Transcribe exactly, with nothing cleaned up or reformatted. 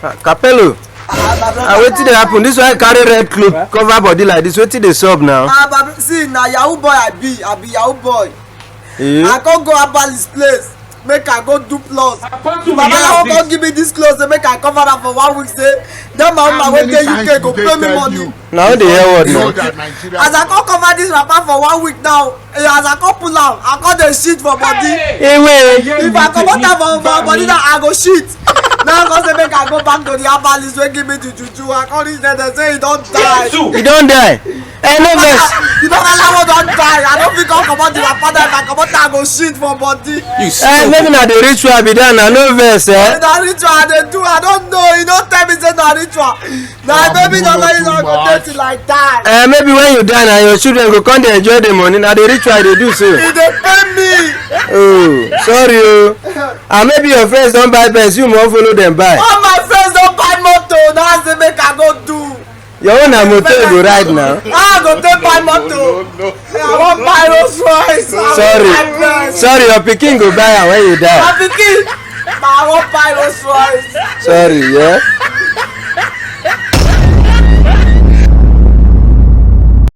Capello, ah, wetin dey happen? This one carry red cloth cover body like this, wetin dey sup now? Ah, but see, na yahoo boy I be, I be yahoo boy. Eh? I come go herbalist place, make I go do plus. Babalawo come give me this clothes, say make I cover am for one week. Say that my woman wey dey U K go pay me money. Now they hear what now? As I come cover this wrapper for one week now, eh, as I come pull am, I come dey shit for body. Ewe. If I comot am for my body now, I go shit. Now I come say make I go back to the herbalist wey give me the juju. I come reach there, they say he don die. He don die. Eh, no vex. You know that one don die. I don't think I'll comot the wrapper. If I comot, I go shit for body. Eh, maybe na the ritual be that na, no vex, eh? Na ritual I dey do. I don't know. You don't tell me say na ritual. Na baby don like, I go take it like that. Eh, maybe when you die na your children go come dey enjoy the money. Na the ritual dey do so. E dey pay me. Oh, sorry o. And maybe your friends don buy Benz, you must follow them buy. All my friends don buy motor. Now I say make I go do. Your own na motor you go ride now. I go take buy motor. I wan buy Rolls Royce. I wan buy Benz. Sorry, your pikin go buy am when you die. My pikin, I wan buy Rolls Royce. Sorry, yeah.